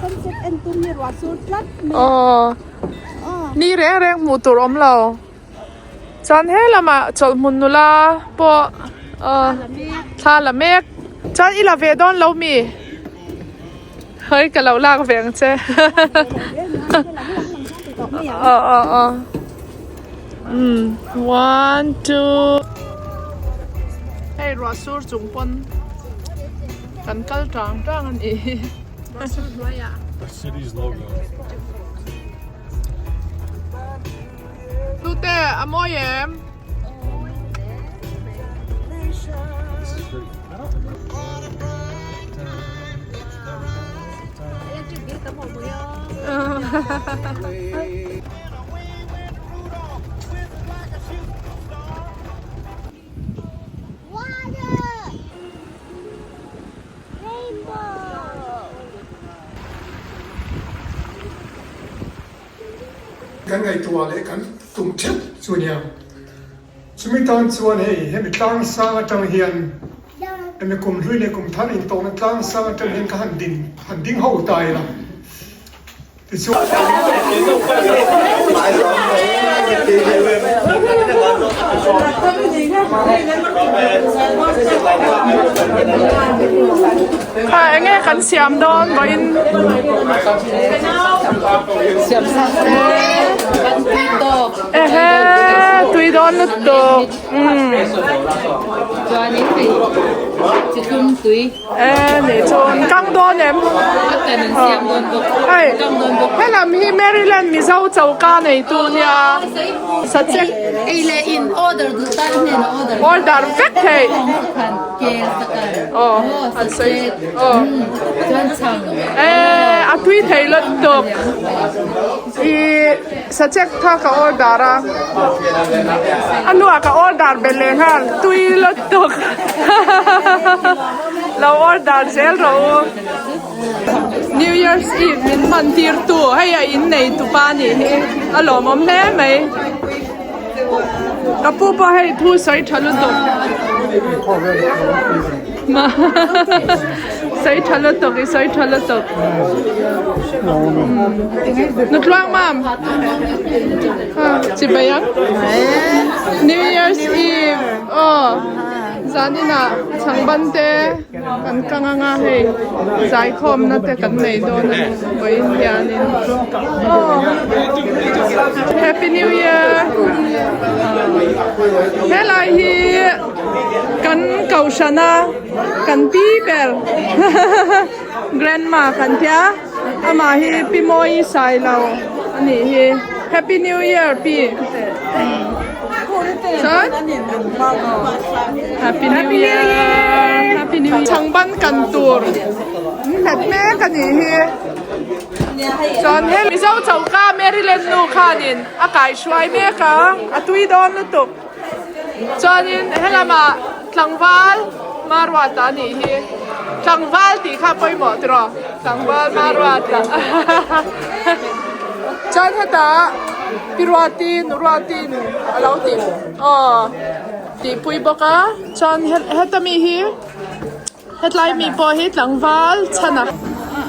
Sunset en tum hi ruah sur tlat mai a. Aw. Ni reng reng hmuh tur awm lo. Chuan he lamah chawlhhmun nula pawh thla la mek. Chuan i la ve dawn lo mi? Hei ka lo lak ve ang che. Aw aw aw. Umm one two. Hei ruah sur chung pawn kan kal tang tang a nih hi. Tute a mawi em? Kan ngaihtuah leh kan tum theuh chu a nia. Chumi tan chuan hei hemi tlang sang atang hian hemi kum hlui leh kum thar intawhna tlang sang atang hian ka han din han ding ho ta ila tichuan Kha enge kan siam dawn vawiin. Ehe tui dawn lutuk umm. E nih chuan kang dawn em? Hei helam hi Maryland Mizo choka neitu nia sachek order vek theih aw an sawi aw e a tui thei lutuk ih sachek kha ka order a a hnuah ka order belh leh nghal tui lutuk lo order zel rawh u New Year's Eve min hman tir tu hei a innei tupa a nih hi a lawmawm hle mai. Ka pu pawh hei thu sawi tha lutuk sawi tha lutuk i sawi tha lutuk Nutluang mam chi bai ang New Year's Eve aw zaninah chhangban te Kan kang anga hei zaikhawmna te kan nei dawn a ni vawiin hianin aw Happy New Year helai hi kan kohhrana kan pi ber grandma kan tia amah hi pi mawi sailo a nih hi Happy New Year pi. Chuan Happy New Year Happy New Year Changban kan tur nghet mek a nih hi chuan he Mizo choka Maryland nu khanin a kaihruai mek a a tui dawn lutuk chuanin helamah tlangval Maruata a nih hi tlangval tih kha pawimawh tiraw tlangval Maruata chuan hetah Pi Ruati Nu Ruatin a lo tih aw tihpui bawk a chuan heta mi hi hetlai mi pawh hi tlangval chhan a.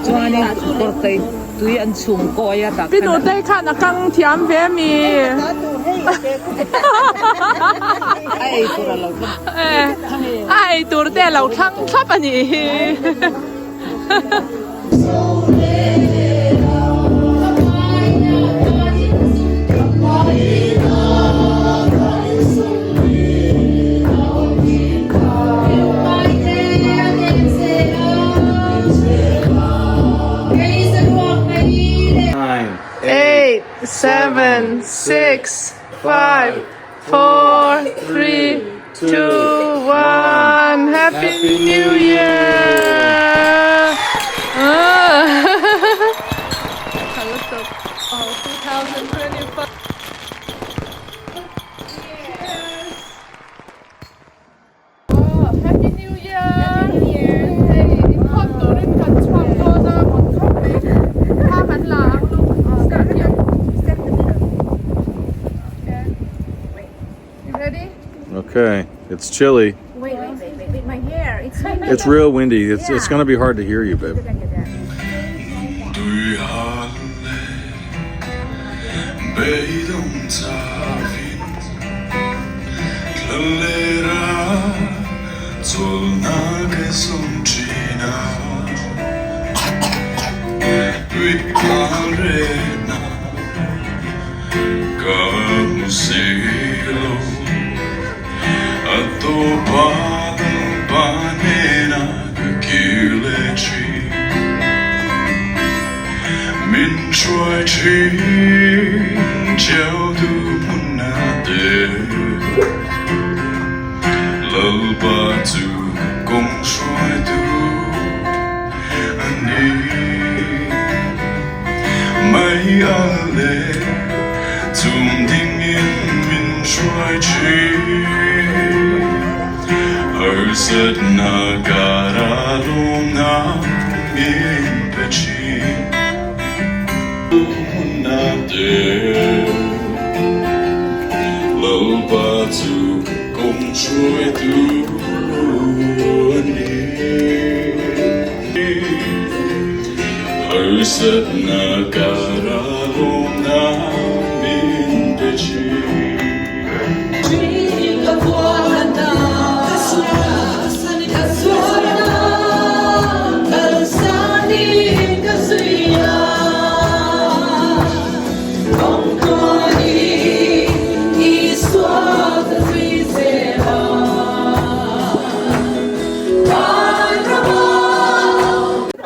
Chuanin kawr tei tui an chhum kawi a tah Pi Nutei khan a kang thiam ve mi. A ei tur a lo thlang. A ei tur te a lo thlang thlap a nih hi. Eight, seven, six, five, four, three, two, one. Happy New Year! Oh, 2025. Cheers! Aw happy new year hei inkhawm turin kan chhuak dawn a rawn khawp mai thla kan la ang lu step here step the middle okay you ready Okay, it's chilly. Wait wait wait wait wait my hair it's It's real windy. It's it's gonna be hard to hear you, babe.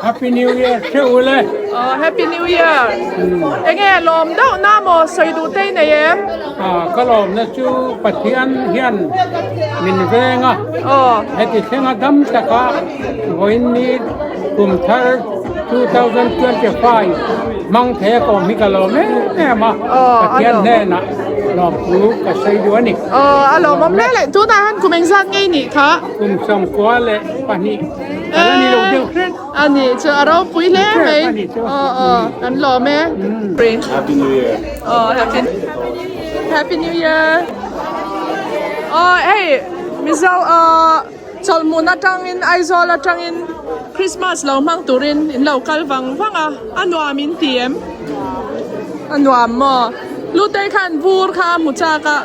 Happy New Year theuh ule. Aw Happy New Year. Enge lawm deuh na maw sawi duh te i nei em? Aw ka lawmna chu Pathian hian min veng a. Aw. Heti thlenga dam taka vawiin ni kum thar 2025 hmang thei a kawm hi ka lawm em em a. Pathian hnenah lawmthu ka sawi duh a ni. Aw a lawmawm hle le. Tunah hian kum engzat ngei nih kha? Kum 92. Ala ni lo deuh hret. A ni chu a ropui hle mai. Aw aw kan lawm e. Happy New Year. Aw happy Happy New Year. Aw hei Mizo aw chawlhmun atangin Aizawl atangin Christmas lo hmang turin in lo kal vang vang a a nuam in ti em? A nuam maw? Lutei khan vur kha a hmu chak a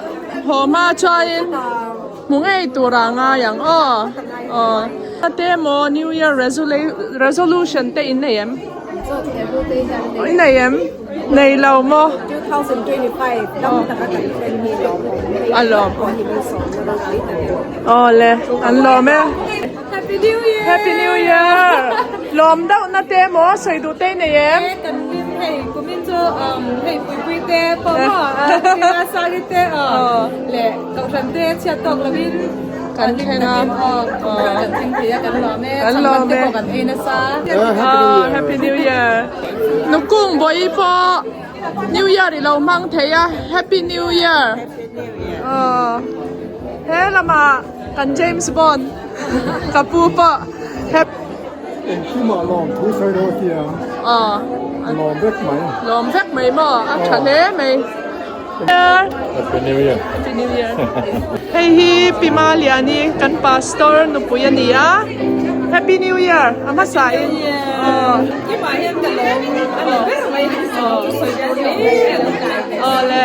haw hma chuanin Hmu ngei tur ah ngai ang aw. Aw. Te maw New Year resolution te in nei em? In nei em? Nei lo maw? A lawm. Aw le, an lawm e. Happy New Year! Happy New Year! Lawm deuh na te maw sawi duh te i nei em? Kan hlim hei kumin chu hei puipui te pawh maw sari te leh Kohhran te chhiat tawk lovin kan thleng a, kan thleng thei a, kan lawm e, chhang te pawh kan ei nasa. Happy New Year. Nukung bawi pawh New Year i lo hmang thei a, Happy New Year. He lamah kan James Bond ka pu pawh. Engkimah lawm thu sawi lo a ti a, lawm vek mai. Lawm vek mai maw? A tha hle mai. Happy New Year. Happy New Year. Hei hi Pi Maliani kan pastor nupui a ni a. Happy New Year a hmasa in. Keimah hian ka lawm a ni ber mai chu sawi dawn hle a ni. Aw le.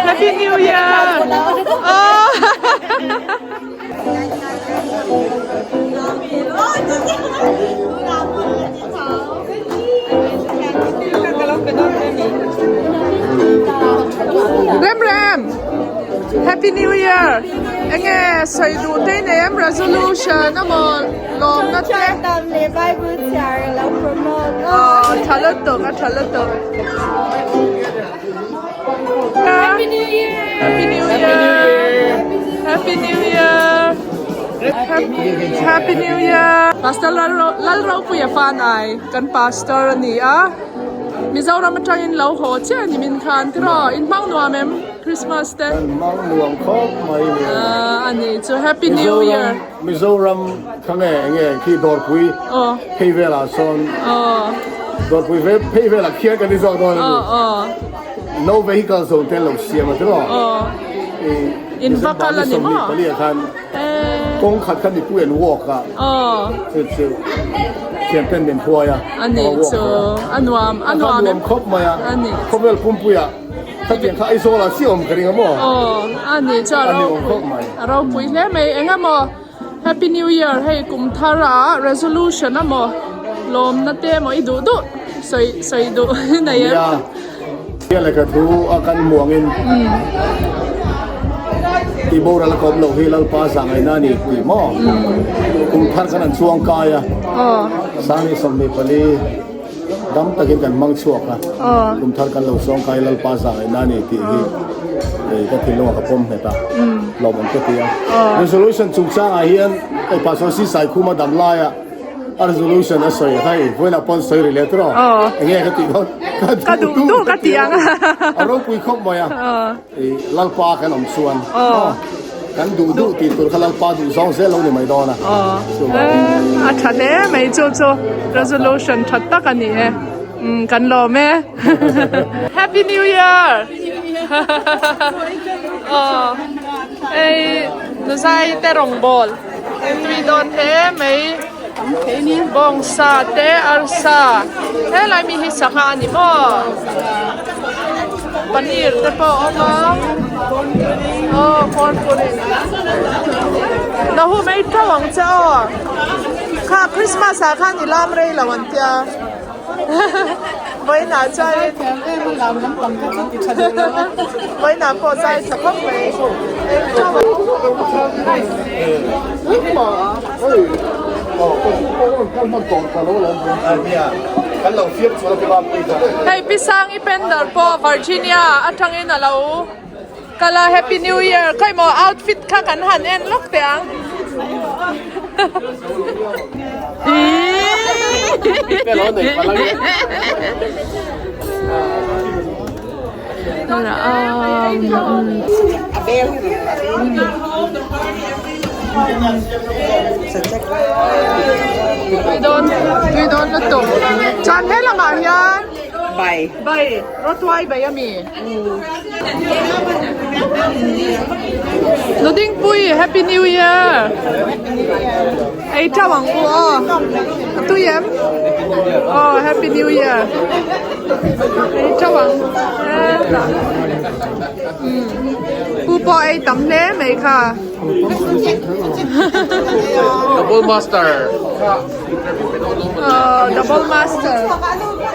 Happy New Year. Aw. Rem rem! Happy New Year! Enge sawi duh te nei em resolution emaw lawmna te? Aw tha lutuk a tha lutuk. Happy New Year! Happy New Year! Happy New Year! Happy New Year! Pastor Lalropuia Fanai kan pastor a ni a, Mizoram atangin lo haw chiah a ni min khan tiraw in hmang nuam em Christmas te? Kan hmang nuam khawp mai ni. A ni chu Happy New Year! Mizoram kha nge enge khi dawrpui phei velah sawn dawrpui phei velah khian kan inzawk dawn a ni. No vehicle zone te an lo siam a tiraw? In va kal a ni maw? Pali ah khan kawng khat kha mipui an walk a chu chu thian ten min hruai a A ni chu a nuam a nuam nuam khawp mai a khawvel pumpuiah. Khatiang kha Aizawl ah chiah awm ka ring a maw? Aw, a ni chu a ropui a ropui hle mai. Eng emaw Happy New Year hei kum thar ah resolution emaw lawmna te emaw i duh duh sawi sawi duh nei em? Nia, nia lehkha thu a kan hmu angin tih boral a ka awm loh hi Lalpa zahngaihna a ni tih maw? Kum thar khan an chuang kai a, Sangni 24. Dam takin kan hmang chhuak a, kum thar kan lo sawngkai Lalpa zahngaihna a ni tih hi ka thinlungah ka pawm nghet a, lawmawm ka ti a. Resolution chungchangah hian hei Pastor Si Saikhuma dam laia a resolution a sawi hei vawiinah pawn sawi ri leh tawh eng nge ka tih dawn ka duh duh ka ti ang a ropui khawp mai a. Lalpa kan awm chuan kan duh duh tih tur kha Lalpa duh zawng zel lo ni mai dawn a. A tha hle mai chu chu resolution tha tak a ni e. Kan lawm e. Happy New Year! Hei nuzai te rawngbawl tui dawn hle mai. Bawngsa te arsa helai mi hi sangha a ni maw paneer te pawh a awm a aw corn pudding nahum ei teuh ang che aw kha christmas ah khan i lam rei lo an tia vawiinah chuan vawiinah pawh zai tha khawp mai ei teuh Hei Pi Sangi Pender pawh Virginia atangin a lo kal a Happy New Year khawi maw outfit kha kan han en lawk teh ang. Tui dawn tui dawn lutuk chuan he lamah hian bai bai rawtuai bai ami Nudingpui happy new year ei teuh ang u aw a tui em aw happy new year ei teuh ang hetah Pu pawh ei tam hle mai kha. Double master. Aw double master.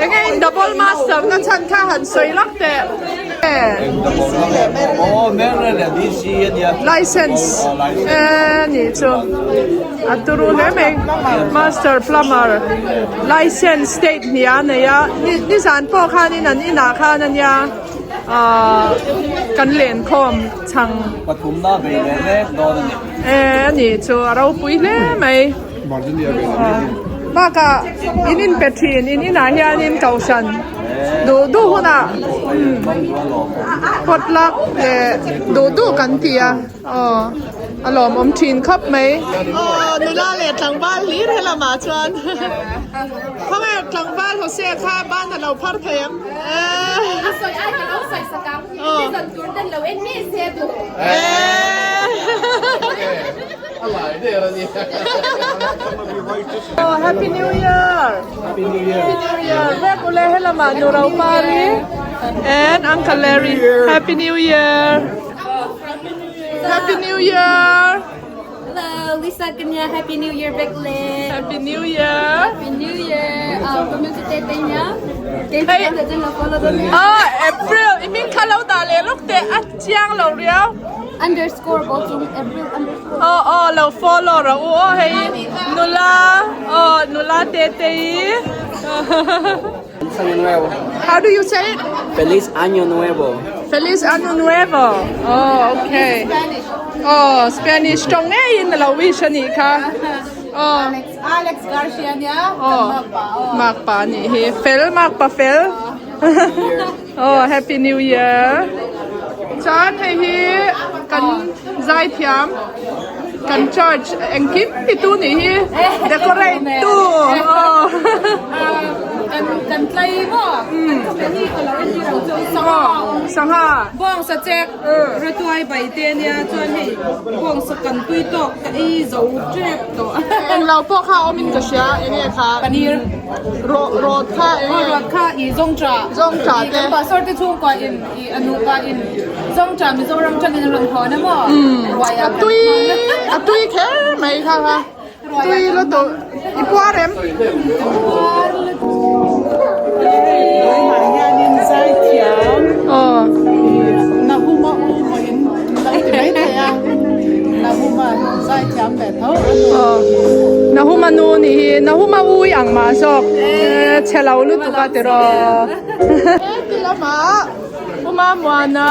Enge in double master na chhan kha han sawi lak teh. License e ni chu a turu hle mai master plumber license state hnih a nei a nizan pawh khanin an inah khan ania. Ahh kan lenkhawm chhang. Pathumna bei leh mek dawn a ni. E a ni chu a ropui hle mai. Bakah in inpe thin in inah hianin kohhran duh duh hunah pot lak leh duh duh kan ti a aw a lawmawm thin khawp mai. Aw nula leh tlangval hlir helamah chuan khawnge tlangval Hosea kha ban a lo phar thei ang. Oh, Happy New Year! Happy New Year! Happy New Year! Vek ule helama nu Ropari and Uncle Larry. Happy New Year! Happy New Year! Hello, Lisa Kanya. Happy New Year, Bekle. Happy New Year. Happy New Year. Community te te nya. Te te te te follow the Ah, April. I min kha lo da le lok te a chiang lo riau. Underscore bo chung April underscore. Oh, oh, lo follow ra u oh hei nula oh nula te te i. Feliz Año Nuevo. How do you say it? Feliz Año Nuevo. Feliz Año Nuevo. Oh, okay. Oh, Spanish tawng ngeiin a lo wish a nih kha. Oh. Alex, Alex Garcia nia. Oh, makpa nih hi. Fel, makpa fel. Oh, Happy New Year. Chuan hei hi kan zaithiam kan church engkim titu nih hi decorate tu. Oh. Kan kan tlai maw? Kan chawhmeh hi ka lo entir ang chu sangha. Sangha. Bawngsa chek ratuai bai te ania chuan hei bawngsa kan tui tawk ka ei zo tep tawh. Englo pawh kha awm in ka hria enge kha. Paneer. Rawt kha enge. Rawt kha i zawngṭah. Zawngṭah te. Kan pastor te chhungkua in i a nupa in zawngṭah Mizoram tangin a rawn hawn a maw? Ruai ah A tui a tui kher mai kha kha. Tui lutuk i puar em? Puar lutuk. Tunah hianin zaithiam Nahuma u pawhin lo ti mai thei a, Nahuma zaithiam ve tho a nu. Nahuma nu nih hi Nahuma u i ang mah zawk chhe lo lutuk a tiraw. Heti lamah Uma Muana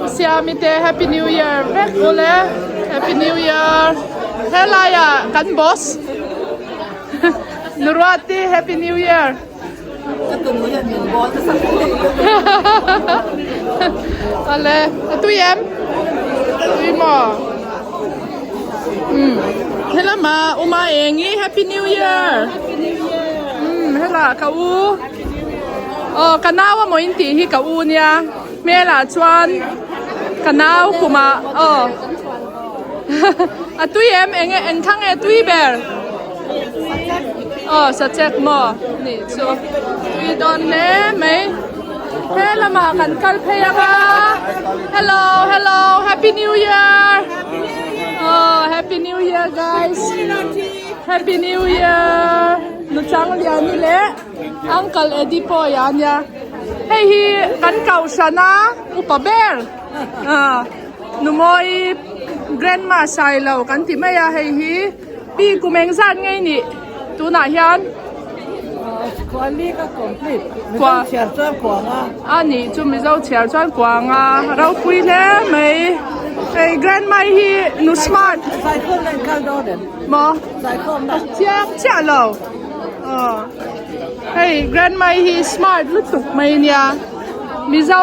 U Siami te Happy New Year vek ule Happy New Year helaiah kan boss Nuruati Happy New Year. Awle a tui em? Tui maw? Umm helama Uma Engi Happy New Year. Umm hela ka u aw ka nau a maw in tih hi ka u nia hmelah chuan ka nau kumah aw a tui em eng eng thlang e tui ber. Aw sachek maw nih chu tui dawn hle mai he lamah kan kal phei ang a hello hello happy new year aw happy new year guys happy new year nuchang liani leh uncle Eddie pawh a nia hei hi kan kohhran a upa ber ah numawi grandma sailo kan ti mai a hei hi. Pi kum eng zat ngei nih tunah hian? Kuali ka complete. Mizo chhiar chuan kuanga. A nih chu Mizo chhiar chuan kuanga ropui hle mai. Hei grandma hi nu smart. Zaikhawm na in kal dawn em? Maw? Zaikhawm na. Chiang chiah lo. Hei grandma hi smart lutuk mai nia. Mizo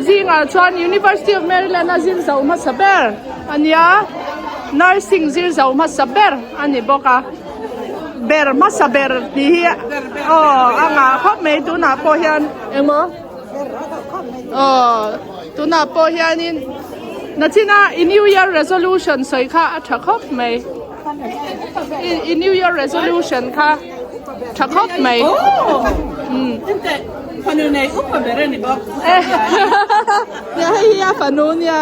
zingah chuan University of Maryland a zir zo hmasa ber. A nia, nursing zir zo hmasa ber a ni bawk a, ber hmasa ber tih hi aw a ngah khawp mai tunah pawh hian engmaw aw tunah pawh hianin nachina i new year resolution sawi kha a tha khawp mai i new year resolution kha tha khawp mai umm. Fanu nei upa ber a ni bawk. Nia hei hi a fanu nia.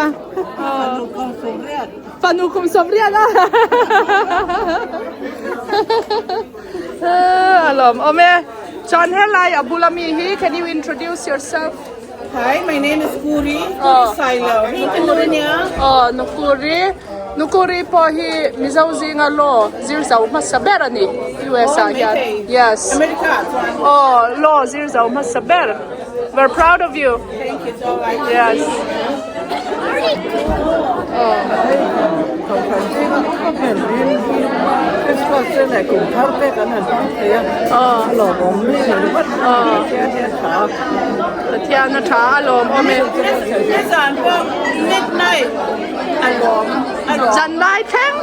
Fanu kum sawmriat a. A lawm awm e. Chuan helai a bula mi hi can you introduce yourself? Hi, my name is Kuri, Kuri Sailo. Hei ka nu nia. Aw, Nukuri. Nukuri pawh hi Mizo zinga law zir zo hmasa ber a ni US ah hian. Yes. America ah chuan. Aw, law zir zo hmasa ber. We're proud of you. Thank you so much. Yes. Pathian a tha a lawm awm e. Zanlai thleng.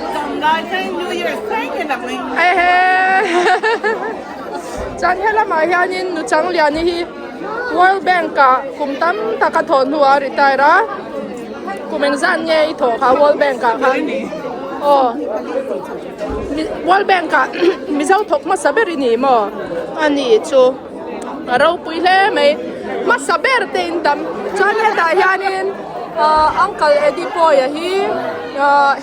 Ehe. Chuan helamah hianin Nuchangliani hi World Bank ah kum tam tak a thawh hnuah a retire a, kum engzat nge i thawh kha World Bank ah khan? Aw World Bank ah Mizo thawk hmasa ber i ni maw? A ni chu a ropui hle mai hmasa ber te in tam chuan hetah hianin Uncle Eddie Pawia hi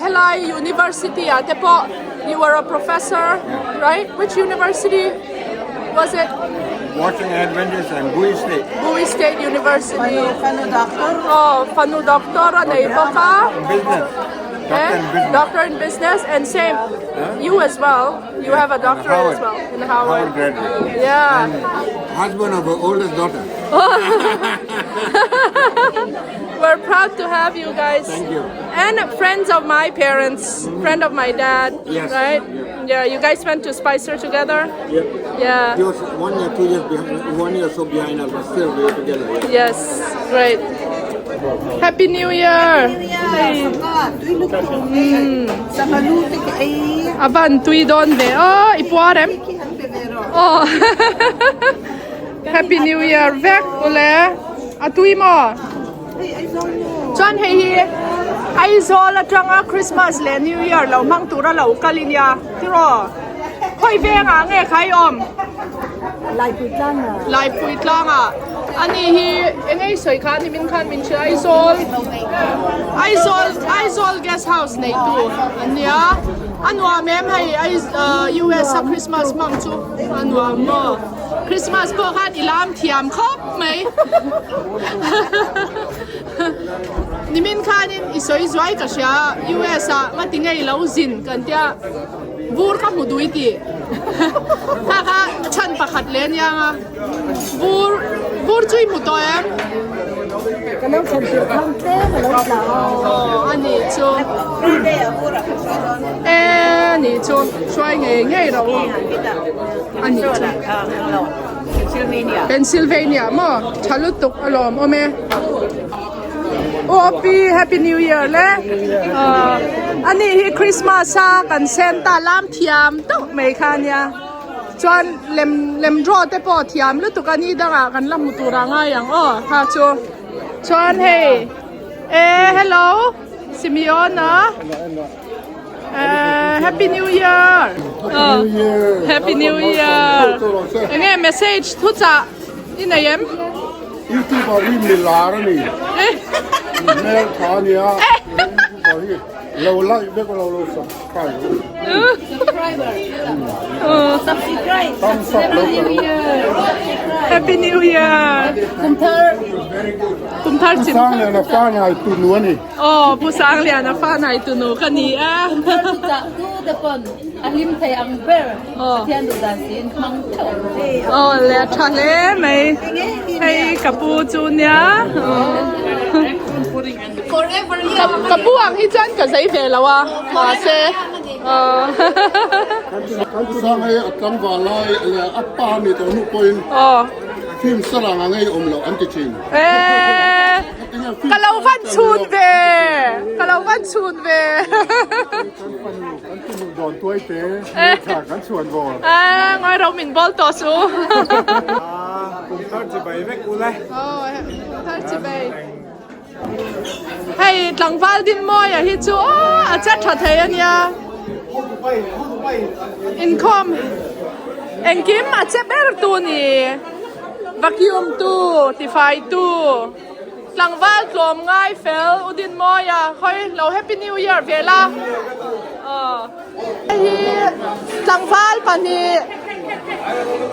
helai University ah te pawh You are a professor, right? Which university was it? Washington Adventist and Bowie State. Bowie State University. Fanu, fanu doctor. Oh, fanu doctor a nei bawk a. In business. Doctor in business. Doctor in business and same. Huh? You as well. You have a doctorate as well in Howard. Howard graduate. Yeah. And husband of her oldest daughter. We're proud to have you guys. Thank you. And friends of my parents, friend of my dad, Yes. right? Yeah. Yeah, you guys went to Spicer together? Yep. Yeah. He was one year, 2 years behind, 1 year or so behind us, but still we were together. Yeah. Yes, great. Happy New Year! A van tui dawn ve aw, i puar em? Aw Happy New Year vek ule a tui maw? Chuan hei hi Aizawl atanga Christmas leh New Year lo hmang tura lo kal i nia tiraw? Khawi vengah nge kha i awm? Laipui tlangah. Laipui tlangah. Ani hi eng ei sawi kha ni min khan min hrilh Aizawl Aizawl Aizawl guest house neitu an nia. A nuam em hei US a Christmas hmang chu a nuam maw? Christmas pawh khan i lam thiam khawp mai. Nimin khanin i sawi zuai ka hria US ah ngati ngei lo zin kan tia vur ka hmu dui tih kha kha chhan pakhat leh ania nga vur vur chu i hmu tawh em? Ka lo thlen tirh khan tlem a lo tla a. Aw a nih chu e nih chu hruai ngei ngei rawh u a nih chu. Pennsylvania maw tha lutuk a lawm awm e. Aw pi Happy New Year le ani hi Christmas a kan Santa lam thiam deuh mai kha ania chuan lem lem draw te pawh thiam lutuk a ni dangah kan la hmu tur a ngai ang aw kha chu chuan hei e hello Simeon-a Happy New Year Happy New Year enge message thuchah I nei em? Youtuber hi mi lar a ni. Hmel tha a nia. Youtuber hi lo like vek lo lo subscribe. Subscriber. Subscribe. Thumbs up lo ka ro. Happy New Year. Kumthar. Kumthar chim. Sangliana fa nai tunu a ni. Aw Pu Sangliana fa nai tunu ka ni a. Kumthar chu chah tu te pawn. A hlim thei ang ber Pathian duh dan siin hmang theuh ang che. Aw le a tha hle mai hei ka pu chu nia ka pu ang hi chuan ka zei ve lo a mahse Pu Sang hei a tlangval lai leh a pa ni tawh hnu pawhin film sarang a ngei awm loh an ti thin. Ka lo van chhun ve ka lo van chhun ve. Kan ti hmuh dawn tuai te tha kan chhuan vawl. A ngawi ro min bawl tawh su. Kum thar chi bai vek ule. Aw kum thar chi bai. Hei tlangval din mawi a hi chu aw a che tha thei ania. Inkhawm engkim a che ber tu ni. Vacuum tu tifai tu. Tlangval tlawm ngai fel u Dinmawia hawi lo Happy New Year ve la. Hei hi tlangval pahnih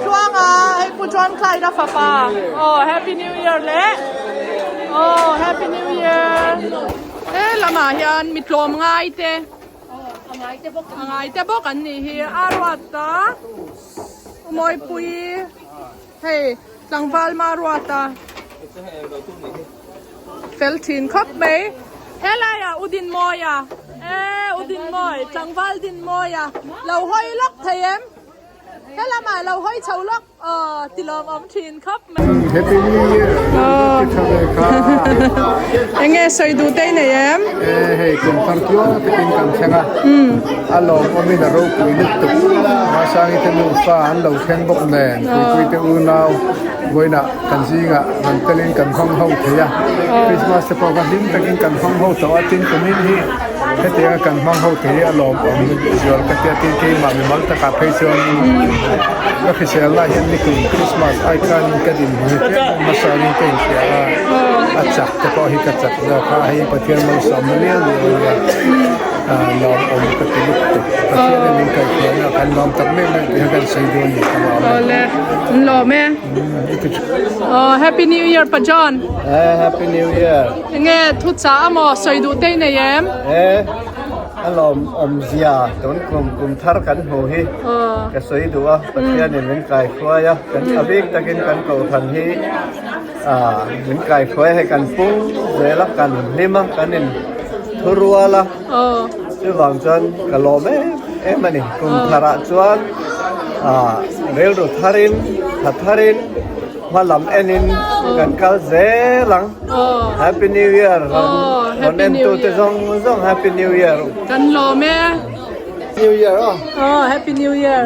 Tluanga hei Pu John Clyde a fapa aw Happy New Year le aw Happy New Year. He lamah hian mi tlawm ngai te a ngai te bawk an nih hi a ruata Umawipuii hei Tlangval ma ruat a fel thin khawp mai. Helai ah U Dinmawi a e U Dinmawi tlangval Dinmawi a lo hawi lawk thei em? Helamah lo hawi chho lawk aw ti lawmawm thin khawp mai. Happy New Year ti tha ve kha. Enge sawi duh te i nei em? E hei kum thar tluang takin kan thleng a a lawmawmin a ropui lutuk Masangi te nufa an lo thleng bawk nen Puipui te unau vawiinah kan zingah rawn telin kan hmang ho thei a Christmas te pawh kha hlim takin kan hmang ho tawh a tin kumin hi hetianga kan hmang ho thei hi a lawmawm zual ka tia tin keimah mimal takah phei chuan ka hrisel lai hian nikum Christmas ai khanin ka din hmu hi tlem hmasa angin ka inhria a a chak te pawh hi ka chak zawk a hei Pathian malsawmna liau liau a nia lawmawm ka ti lutuk Pathian in min kaihhruaina a kan lawm tak mek mek tih kha kan sawi dawn ni ka lawm e. Awle an lawm e. Aw Happy New Year Pa John. Happy New Year. Enge thu chah a maw sawi duh te i nei em? A lawm awmzia tun kum kum thar kan hmu hi ka sawi duh a, Pathianin min kaihruai a, kan tha bik takin kan kohhran hi min kaihruai a, hei kan pung zel a, kan hlim a, kan in thurual a, chuvang chuan ka lawm em em a ni. Kum tharah chuan rilru tharin, tha tharin hma lam enin kan kal zel ang. Happy New Year rawn en tu te zawng zawng Happy New Year. Kan lawm e. New Year aw. Aw Happy New Year.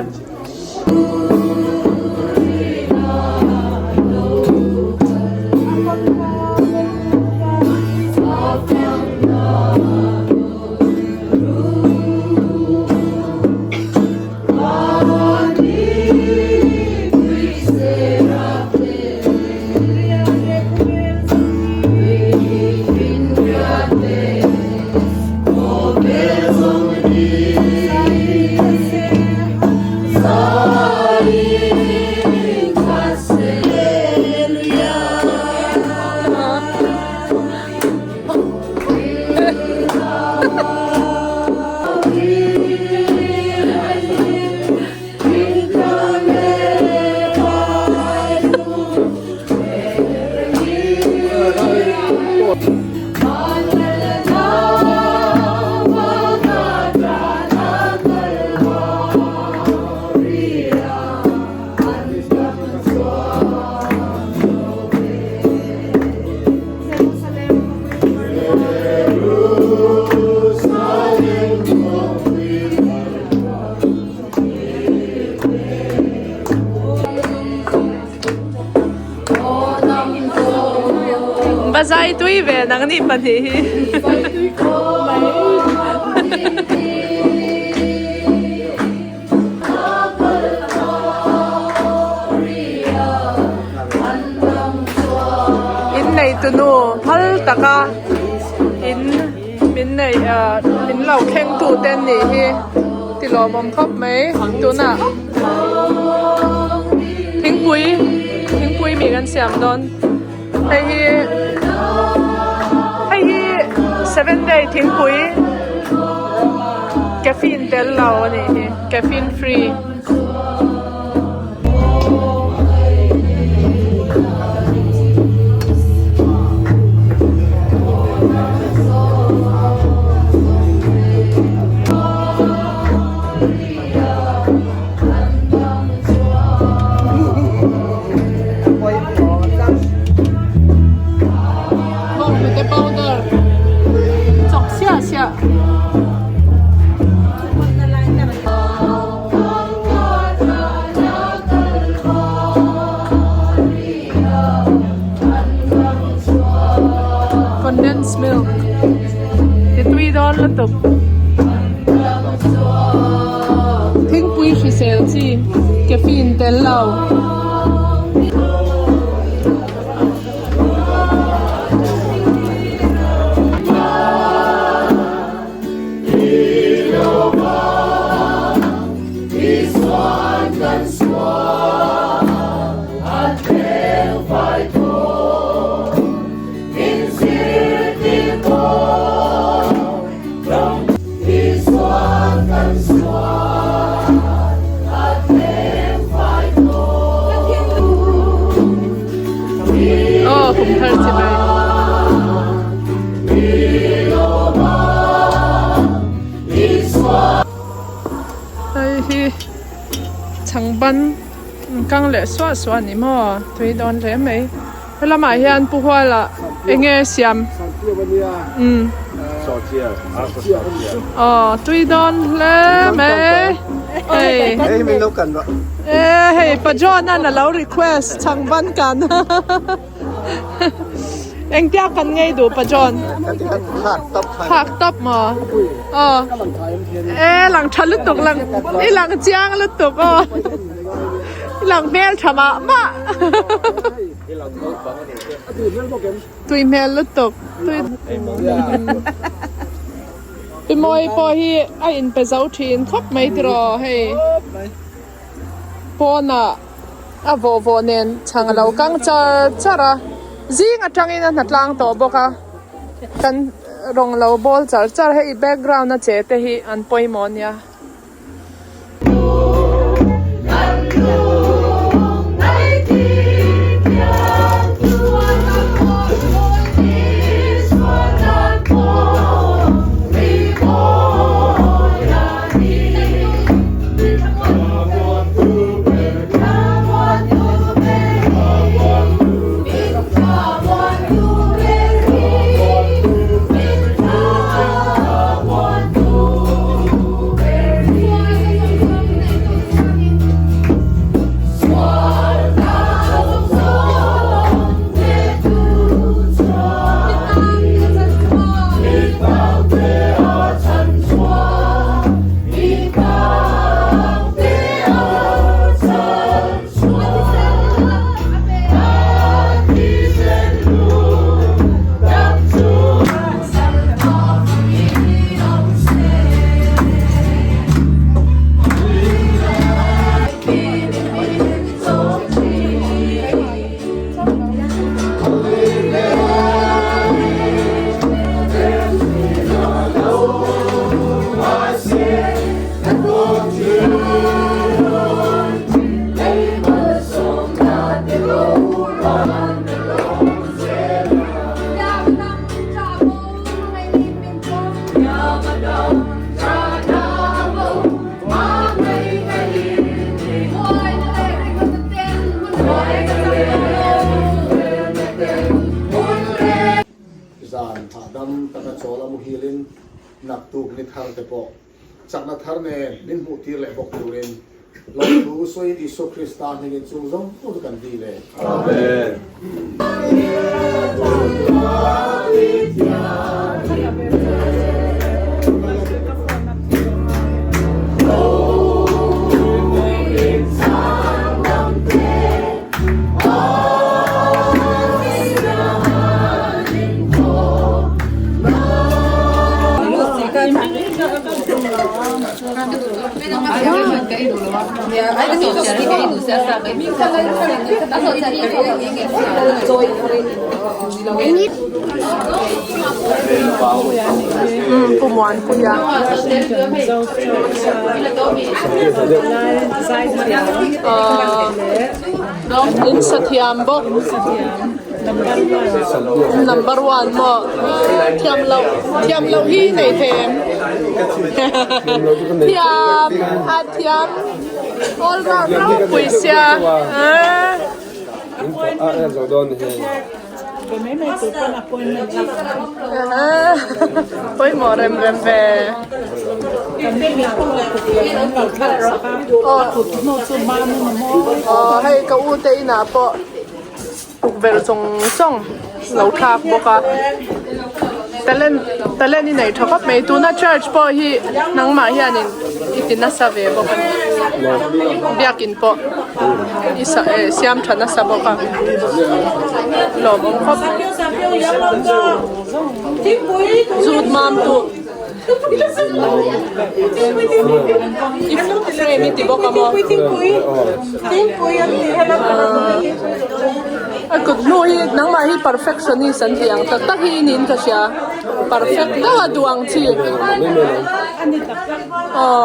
Va zai tui ve nang nih pahnih hi. In neitunu phal taka in min nei min lo thleng tu te an nih hi ti lawmawm khawp mai tunah thingpui thingpui mi kan siam dawn hei hi hei hi seven day thingpui caffeine tel lo a nih hi caffeine free. Bawnghnute powder chawk siah siah. Condensed milk ti tui dawn lutuk. Thingpui hrisel chi caffeine tel lo. Aw kum thar chi mai. Hei hi chhangban kang leh suah suah a ni maw tui dawn hle mai. Helamah hian Pu Huala eng nge siam? Umm. Aw tui dawn hle mai. Hei. E hei Pa John an a lo request chhang ban kan. Engtia kan ngei duh Pa John? Phak tawp maw? Aw. E lang tha lutuk lang i lang chiang lutuk aw. I lang hmel tha mah mah. Tui hmel lutuk. Tui Pi Mawi pawh hi a inpe zo thin khawp mai tiraw hei. Pawnah a vawh vawh nen chhang a lo kang char char a. Zing atangin a hnatlang tawh bawk a. Kan rawng lo bawl char char hei background a che te hi an pawimawh ania. Zan hahdam taka chawl a muhilin naktuk ni thar te pawh chakna thar nen min hmuh tir leh bawk turin Lawmthu sawiin Isua Krista hnengin chung zawng zawng chu kan dil e. Amen. Umm Pu Muanpuia. Aaa in sa thiam bawk. Number one maw thiam loh thiam loh hi nei thei em thiam a thiam all round ropui sia eh. Pawimawh rem rem ve. Aw hei ka u te inah pawh. Tukverh zawng zawng lo thlak bawk a talent talent i nei tha khawp mai tuna church pawh hi nangmah hianin i ti nasa ve bawk a ni biakin pawh i sa eh siam tha nasa bawk a lawmawm khawp mai zut mam tu. I frame i ti bawk a maw? A kut hnu hi nangmah hi perfectionist an tih ang tak tak hi i niin ka hria. Perfect deuh a duh ang chi. Aw.